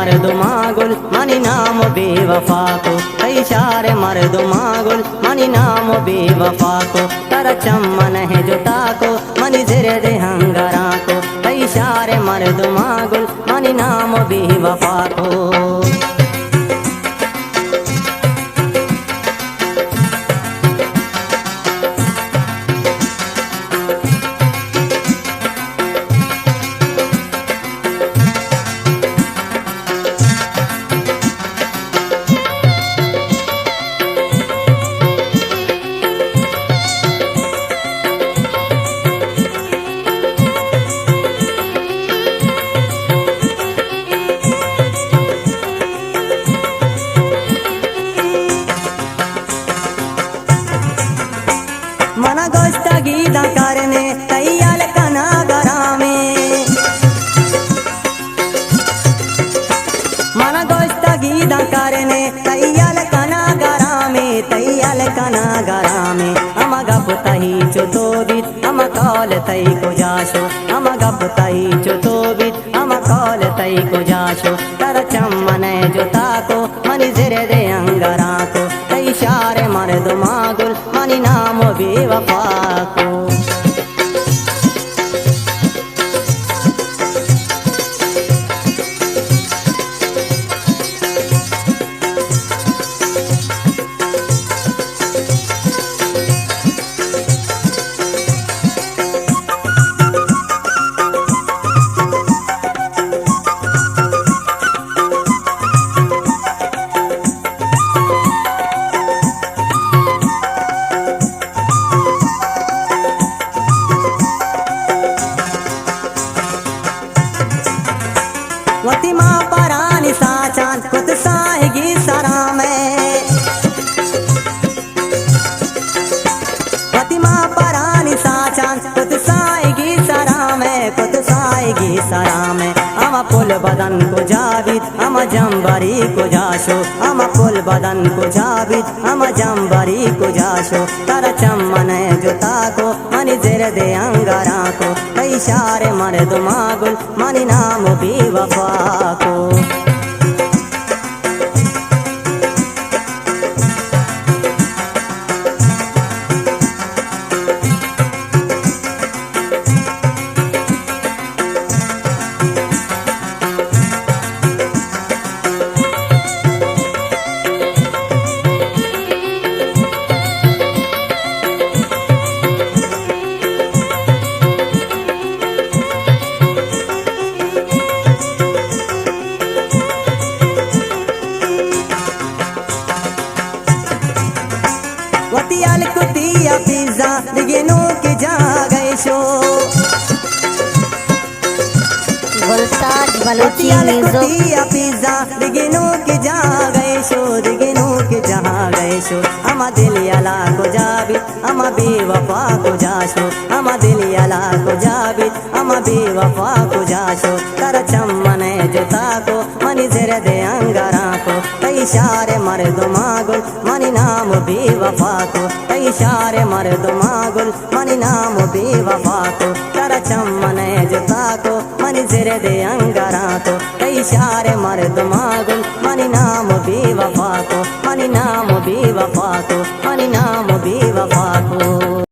مردماں گل منی نام بے وفا کو، تئی شار مردماں گل منی نام بے وفا کو، ترا چمن ہے جتا کو، منی زرد ہنگراں کو، تئی شار مردماں گل منی نام بے وفا کو۔ من گوشتگی داں کرنے تئی یل کنا گرامے۔ من گوشتگی داں کرنے تئی یل کنا گرامے، تئی یل کنا گرامے۔ ہما گپ تئی چو تو بیت، ہما قول تئی کجا شو، ہما گپ تئی چو تو بیت، ہما قول تئی کجا شو۔ ترا چمن جتا کو، منی زرد انگراں کو، تئی شار مردماں گل منی نام بے وفا کو۔ وتی ما پرانی ساچان کت ساہگی سرامے۔ وتی ما پرانی ساچان کت ساہگی سرامے، کت ساہگی سرامے۔ ہما پل بدن کجا بیت، ہما جمبری کجا شو، ہما پل بدن کجا بیت، ہما جمبری کجا شو۔ ترا چمن جتا کو، منی زرد انگراں کو، تئی شار مردماں گل منی نام بے وفا کو۔ وتی الکتی ء پیزا دگہ نوک جاگہ شو۔ گلتاج بلوچی وتی میوزک۔ الکتی ء پیزا دگہ نوک جاگہ شو، دگہ نوک جاگہ شو۔ ہما دل یلا کجا بیت، ہما بے وفا کجا شو، ہما دل یلا کجا بیت، ہما بے وفا کجا شو۔ ترا چمن جتا کو، منی زرد انگراں کو، تئی شار مردماں گل منی نام بے وفا کو، تئی شار مردماں گل منی نام بے وفا کو۔ ترا چمن جتا کو، منی زرد انگراں کو، تئی شار مردماں گل منی نام بے وفا کو، منی نام بے وفا کو۔